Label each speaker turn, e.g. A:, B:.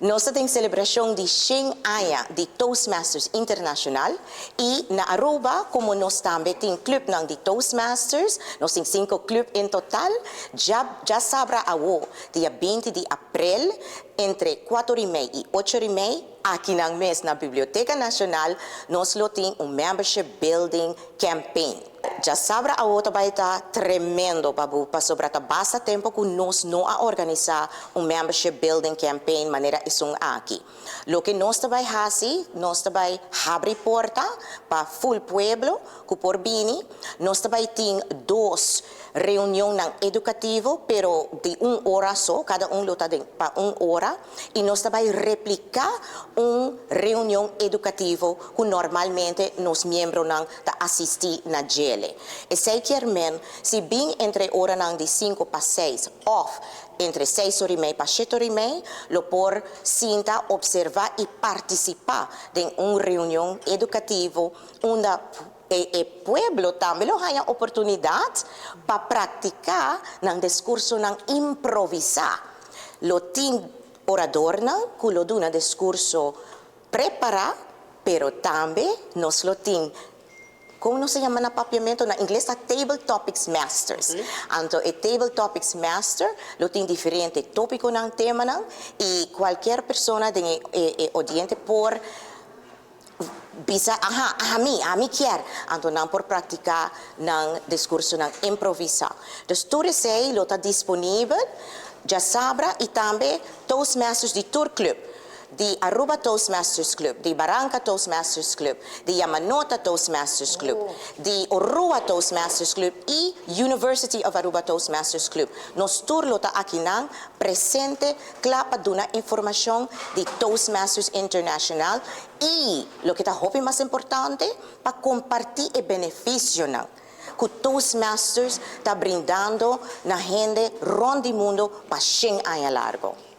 A: Nos tin celebracion di 100 aña di Toastmasters Internacional y na Aruba, como nos tambe tin club nan di Toastmasters, nos tin cinco club in total, diasabra awo, dia 20 di april, entre 4:30 y 8:30, aki nan mes na Biblioteca Nacional, nos lo tin un membership building campaign. Diasabra awo ta bay ta tremendo, Babu, pasobra ta basta tempo cu nos no a organisa un membership building campaign manera esun aki. Loke nos ta bay hasi, nos ta bay habri porta pa full pueblo, cu por bini, nos ta bay tin dos reunion nan educativo, pero di un ora so, cada un lo ta pa un ora, y nos ta bay replica un reunion educativo cu normalmente nos miembronan ta asisti na dje. Esey kiermen, si bin entre ora nan di 5 pa 6 of entre 6:30 pa 7:30, lo por sinta, observa y participa den un reunion educativo unda e pueblo tambe lo haya oportunidad pa practica nan discurso nan improvisa. Lo tin orador nan cu lo duna discurso prepara, pero tambe nos lo tin, con nos ta yama na papiamento, na ingles ta Table Topics Masters. Anto, e Table Topics Master lo tin diferente topico nan, tema nan, y cualkier persona den e audiente por bisa: "Aha, ami kier." Anto nan por practica nan discurso nan improvisa. Dus tur esey lo ta disponibel diasabra y tambe Toastmasters di tur club, di Aruba Toastmasters Club, di Baranca Toastmasters Club, di Jamanota Toastmasters Club, di Orua Toastmasters Club y University of Aruba Toastmasters Club. Nos tur lo ta aki nan presente cla pa duna informacion di Toastmasters International y loke ta hopi mas importante, pa comparti e beneficio nan cu Toastmasters ta brindando na hende rond di mundo pa 100 aña largo.